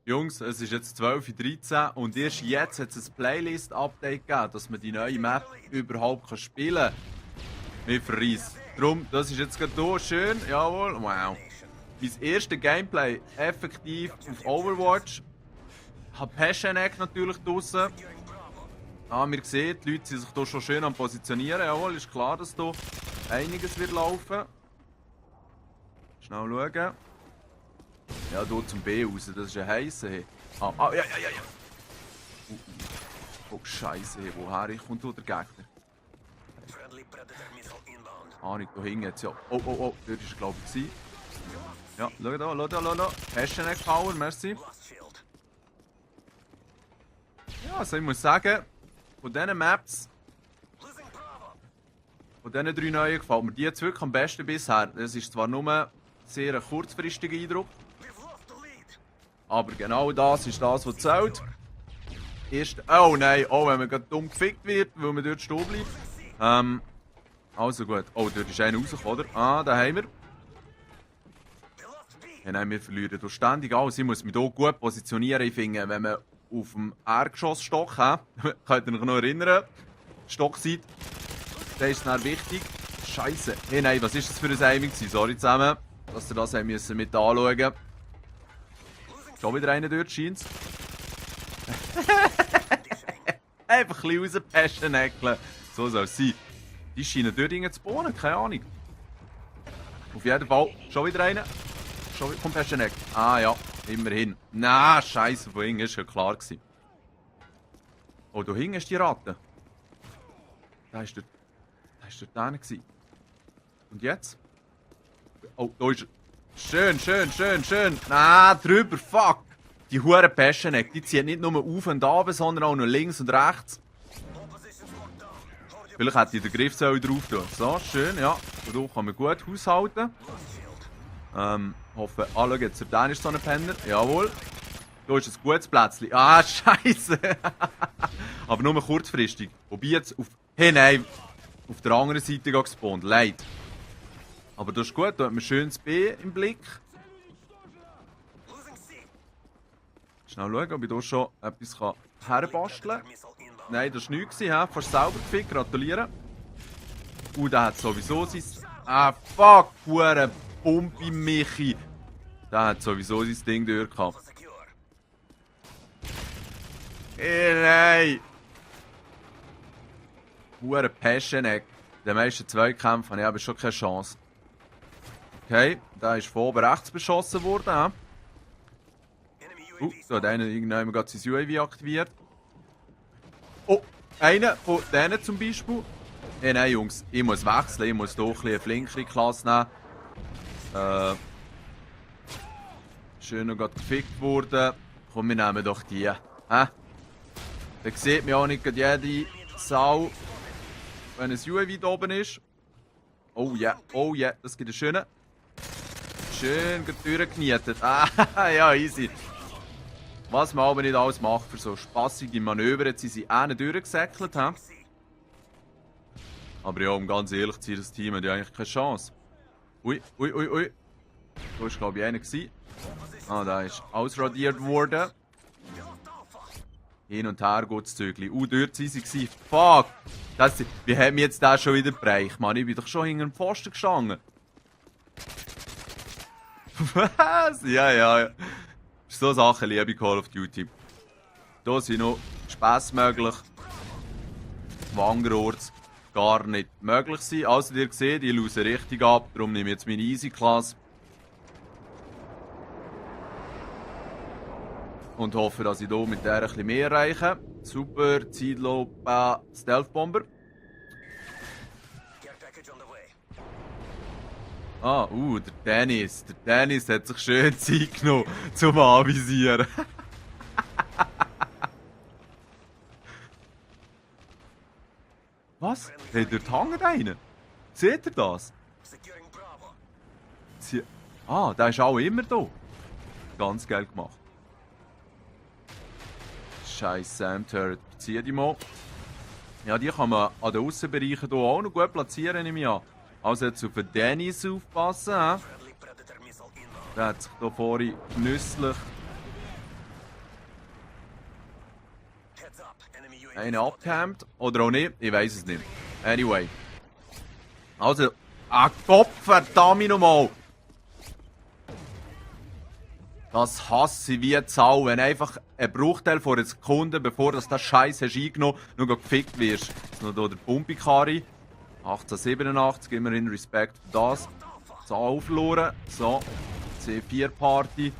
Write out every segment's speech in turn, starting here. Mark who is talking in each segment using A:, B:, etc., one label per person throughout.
A: Jungs, es ist jetzt 12:13 Uhr und erst jetzt hat es ein Playlist-Update gegeben, dass man die neue Map überhaupt spielen kann. Mit Verreis. Darum, das ist jetzt gerade hier schön. Jawohl, wow. Mein erstes Gameplay effektiv auf Overwatch. Ich habe Passionac natürlich draussen. Wir sehen, die Leute sind sich hier schon schön am Positionieren. Jawohl, ist klar, dass hier einiges wird laufen. Schnell schauen. Ja, hier zum B raus, das ist ein heißer. Ja. Oh, Scheiße, woher kommt hier der Gegner? Ahnung, da hinten jetzt ja. Oh, dort war er, glaube ich. Ja, schau da. Passionac Power, merci. Ja, also ich muss sagen, von diesen Maps, von diesen 3 neuen, gefällt mir die jetzt wirklich am besten bisher. Es ist zwar nur ein sehr kurzfristiger Eindruck, aber genau das ist das, was zählt. Oh nein, wenn man gerade dumm gefickt wird, weil man dort stehen bleibt. Also gut. Oh, dort ist einer rausgekommen, oder? Da haben wir. Ja, nein, wir verlieren hier ständig alles. Ich muss mich hier gut positionieren. Ich finde, wenn man auf dem Erdgeschossstock hat, könnt ihr euch noch erinnern, Stock seid, dann ist es dann wichtig. Scheiße. Hey, nein, was ist das für ein Aiming? Sorry zusammen, dass ihr das mit anschauen müssen. Schon wieder einer dort, scheint's. Einfach ein bisschen rauspassen, Eckle. So soll es sein. Die scheinen dort zu bohnen, keine Ahnung. Auf jeden Fall, schon wieder einer. Schon wieder Passionac. Ja, immerhin. Na, Scheiße, von hinten, ist ja klar gewesen. Oh, da hinten ist die Ratte. Da ist dort einer gewesen. Und jetzt? Oh, da ist er. Schön. Drüber, fuck. Die hure Passionac, die zieht nicht nur auf und ab, sondern auch noch links und rechts. Vielleicht hätte ich den Griff drauf tun. So, schön, ja. Und hier kann man gut haushalten. Hoffe, schau, jetzt der ist so ein Penner. Jawohl. Da ist ein gutes Plätzchen. Scheiße. Aber nur kurzfristig. Wobei jetzt auf... Hey, nein. Auf der anderen Seite gespawnt. Leid. Aber das ist gut, da hat man schön das B im Blick. Schnell schauen, ob ich hier schon etwas herbasteln kann. Nein, das war nichts. Fast selber gefickt, gratulieren. Der hat sowieso sein... fuck, hure Pumpi Michi. Der hat sowieso sein Ding durch gehabt. Nein! Hure Passionac. In den meisten Zweikämpfen habe ich aber schon keine Chance. Okay, da ist von oben rechts beschossen worden. Da hat einer irgendjemand gerade sein UAV aktiviert. Oh, einer von denen zum Beispiel. Hey, nein, Jungs, ich muss wechseln. Ich muss hier ein bisschen eine flinkere Klasse nehmen. Schön noch gerade gefickt worden. Komm, wir nehmen doch die. Da sieht man auch nicht jede Sau, wenn ein UAV da oben ist. Oh ja, das gibt einen schönen. Schön durchgenietet. Ja, easy. Was man aber nicht alles macht für so spassige Manöver, jetzt sind sie nicht durchgesäckelt. Aber ja, um ganz ehrlich zu sein, das Team hat ja eigentlich keine Chance. Ui. Da war, glaube ich, einer. Da ist ausradiert worden. Hin und her geht das Zügli. Dort sind sie. Fuck! Wie haben wir jetzt den schon wieder bereicht? Mann, ich bin doch schon hinter dem Pfosten gestanden. Was? Ja. So Sachen liebe ich Call of Duty. Hier sind noch Spässe möglich. Wangerorts gar nicht möglich sind. Also ihr seht, ich löse richtig ab. Darum nehme ich jetzt meine Easy-Klasse. Und hoffe, dass ich hier mit der ein bisschen mehr erreiche. Super, Zeitlupe, Stealth-Bomber. Der Dennis. Der Dennis hat sich schön Zeit genommen zum Anvisieren. Was? Hey, dort hängt einer. Seht ihr das? Der ist auch immer da. Ganz geil gemacht. Scheiß Sam-Turret. Zieh die mal. Ja, die kann man an den Aussenbereichen hier auch noch gut platzieren, nehme ich an. Also jetzt auf den Dennis aufpassen. Der hat sich hier vorhin genüsslich Einen abgehemmt. Oder auch nicht. Ich weiß es nicht. Anyway. Also. Gott verdammt nochmal. Das hasse ich wie Sau, wenn einfach ein Bruchteil von einer Sekunde, bevor du das Scheiß hast eingenommen, nur gefickt wirst. Jetzt noch hier der Pumpikari. 1887, immerhin Respekt für das. So, aufverloren. So, C4-Party.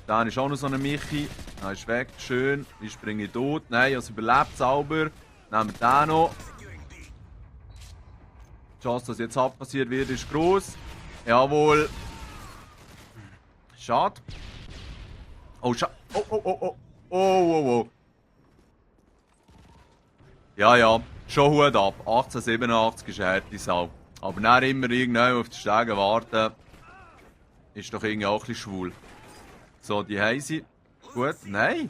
A: Dann ist auch noch so ein Michi. Er ist weg, schön. Ich springe tot. Nein, er überlebt sauber. Nehmen wir den noch. Die Chance, dass jetzt abpassiert wird, ist groß. Jawohl. Schade. Oh, schade. Oh, oh, oh, oh. Oh, oh, oh. Ja, ja. Schon Hut ab. 1887 ist eine harte Sau. Aber dann immer irgendwann auf die Stege warten, ist doch irgendwie auch ein bisschen schwul. So, die haben sie. Gut, nein.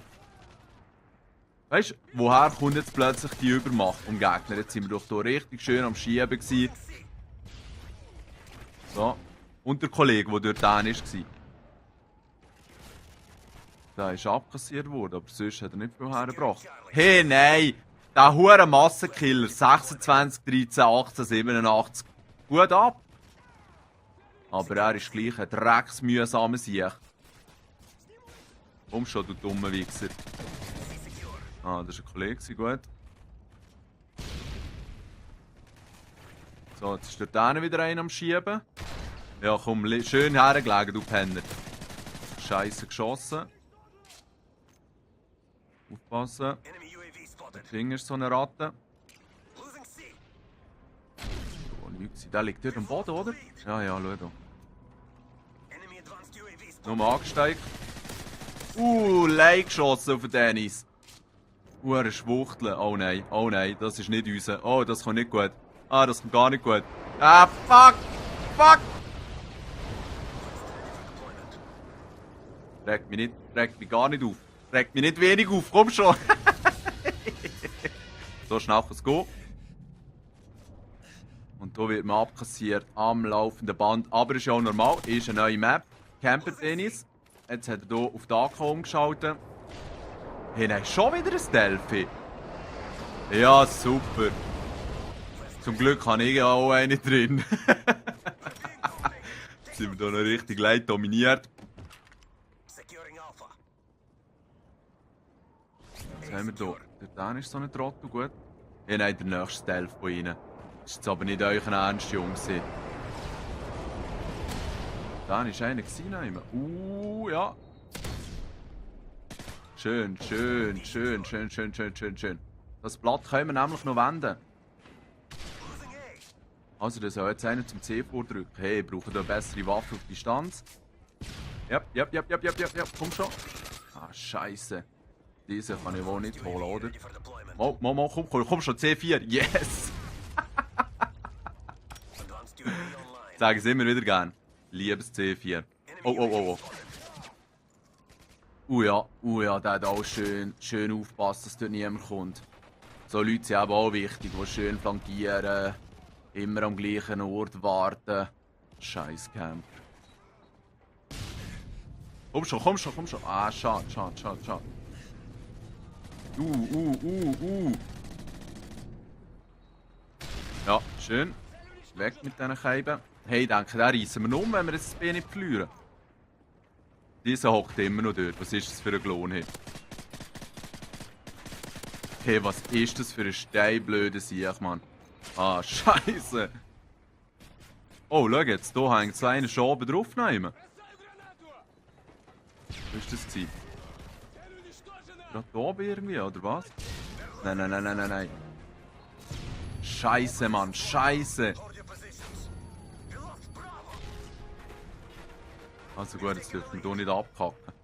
A: Weißt du, woher kommt jetzt plötzlich die Übermacht vom Gegner? Jetzt sind wir doch hier richtig schön am Schieben gewesen. So. Und der Kollege, der dort war. Der ist abkassiert worden, aber sonst hat er nicht viel hergebracht. Hey, nein! Der hure Massenkiller, 26, 13, 18, 87. Gut ab! Aber er ist gleich ein drecksmühsamer Sieg. Komm schon, du dummer Wichser. Ah, das war ein Kollege, gut. So, jetzt ist dort wieder einer am Schieben. Ja, komm, schön hergelegen, du Penner. Scheiße geschossen. Aufpassen. Der Finger ist so eine Ratte. Der liegt dort am Boden, oder? Ja, ja, schau da. Nochmal angesteigt. Leid geschossen auf den Dennis. Eine Schwuchtel. Oh nein, das ist nicht unser. Oh, das kommt nicht gut. Ah, das kommt gar nicht gut. Ah, fuck! Fuck! Regt mich gar nicht auf. Regt mich nicht wenig auf, komm schon! So schnell kann es gehen. Und hier wird man abkassiert am laufenden Band. Aber ist ja auch normal, ist eine neue Map. Camper Dennis. Jetzt hat er hier auf die AK umgeschaltet. Hey, nein, schon wieder ein Delphi. Ja, super. Zum Glück habe ich auch eine drin. Jetzt sind wir hier noch richtig leicht dominiert. Was haben wir hier? Der ist so ein Trottel, gut. Ja, nein, der nächste Stealth von ihnen. Das ist jetzt aber nicht euch ernst, Jungs. Da war einer gewesen. Ja. Schön. Das Blatt können wir nämlich noch wenden. Also, da soll jetzt einer zum C vordrücken. Hey, brauchen da eine bessere Waffe auf Distanz. Ja, komm schon. Ah, Scheiße. Diese kann ich wohl nicht holen, oder? Komm schon, C4, yes! Sage es immer wieder gern. Liebes C4. Oh. Ja, der hat auch schön aufpassen, dass dort niemand kommt. So Leute sind eben auch wichtig, die schön flankieren, immer am gleichen Ort warten. Scheiß Camper. Komm schon. Ah, schade. Ja, schön. Weg mit diesen Scheiben. Hey, ich denke, den reissen wir noch um, wenn wir jetzt das B nicht verlieren. Dieser hockt immer noch dort. Was ist das für ein Klon hier? Hey, was ist das für ein steinblöder Sieg, Mann? Ah, Scheiße. Oh, schau jetzt, hier hängt so einer schon oben drauf nehmen. Was ist das? Gerade hier oben irgendwie, oder was? Nein. Scheiße, Mann, scheiße. Also gut, jetzt dürfen wir hier nicht abkacken.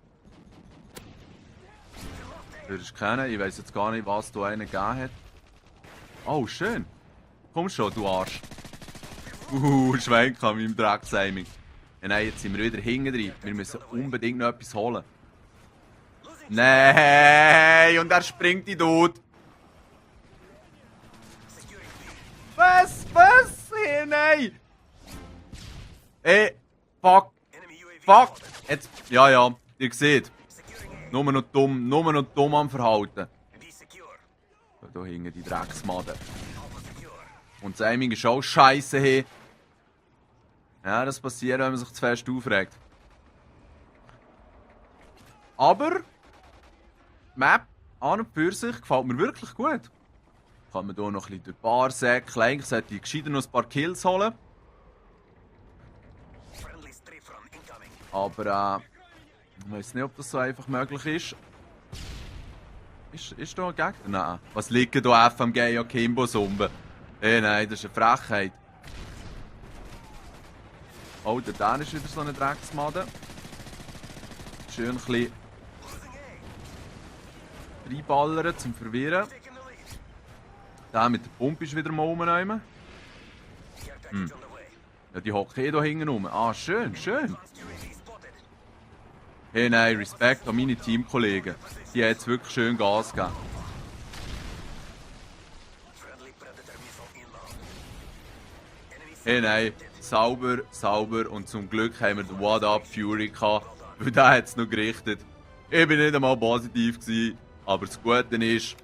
A: Das ist keiner, ich weiss jetzt gar nicht, was da einer gegeben hat. Oh, schön. Komm schon, du Arsch. Schwenk an meinem Drecksaiming. Ja, nein, jetzt sind wir wieder hinten drin. Wir müssen unbedingt noch etwas holen. Nein, und er springt in den Tod. Was? Hey, nein. Ey, fuck. Jetzt, ja, ihr seht. Nur noch dumm am Verhalten. Da hinten die Drecksmaden. Und das Aiming ist auch scheiße hier. Ja, das passiert, wenn man sich zu fest aufregt. Aber die Map an und für sich gefällt mir wirklich gut. Kann man hier noch ein bisschen durch die Bar säckeln. Eigentlich sollte ich gescheiter noch ein paar Kills holen. Aber ich weiß nicht, ob das so einfach möglich ist. Ist da ein Gegner? Nein. Was liegen da FMG und Kimbos rum? Nein, das ist eine Frechheit. Oh, da ist wieder so eine Drecksmade. Schön ein bisschen reinballern zum Verwirren. Der mit der Pumpe ist wieder mal rum. Ja, die hocken hier hinten rum. Ah, schön, schön. Hey, nein, Respekt an meine Teamkollegen. Die haben jetzt wirklich schön Gas gegeben. Hey, nein, sauber, sauber. Und zum Glück haben wir den What Up Fury gehabt, weil der hat es noch gerichtet. Ich war nicht einmal positiv gewesen, aber das Gute ist,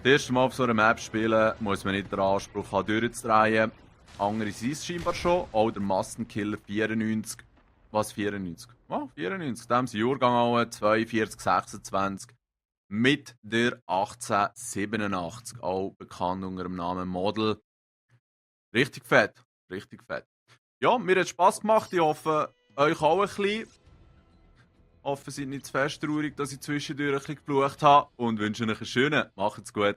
A: das erste Mal auf so einer Map spielen, muss man nicht den Anspruch haben, durchzudrehen. Andere sind es scheinbar schon. Auch der Massenkiller 94. Was 94? Oh, 94. Dem sind Jahrgang auch 42, 26. Mit der 1887. Auch bekannt unter dem Namen Model. Richtig fett. Richtig fett. Ja, mir hat Spass gemacht. Ich hoffe, euch auch ein bisschen. Ich hoffe, ihr seid nicht zu fest traurig, dass ich zwischendurch ein bisschen geflucht habe. Und wünsche euch einen schönen. Macht's gut.